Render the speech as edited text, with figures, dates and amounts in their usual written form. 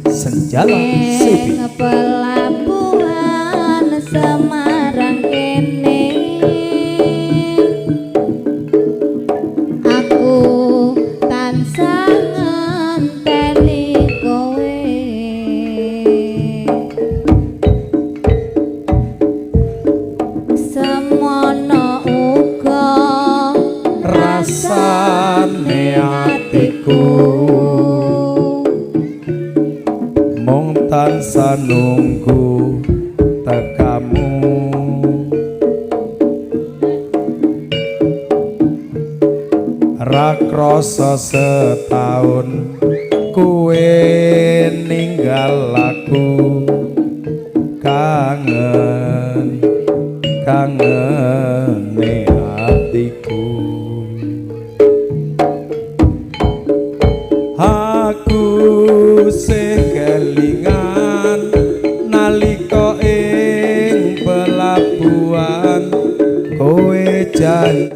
Senjala Sepi. Ning pelabuhan Semarang kene, aku tansah ngenteni kowe. Semono uga rasane atiku, mung tansah nunggu tekamu. Ra krasa setahun kuwe ninggal aku, kangen kangene atiku. Aku sih kelingan nalika ing pelabuhan kowe janji.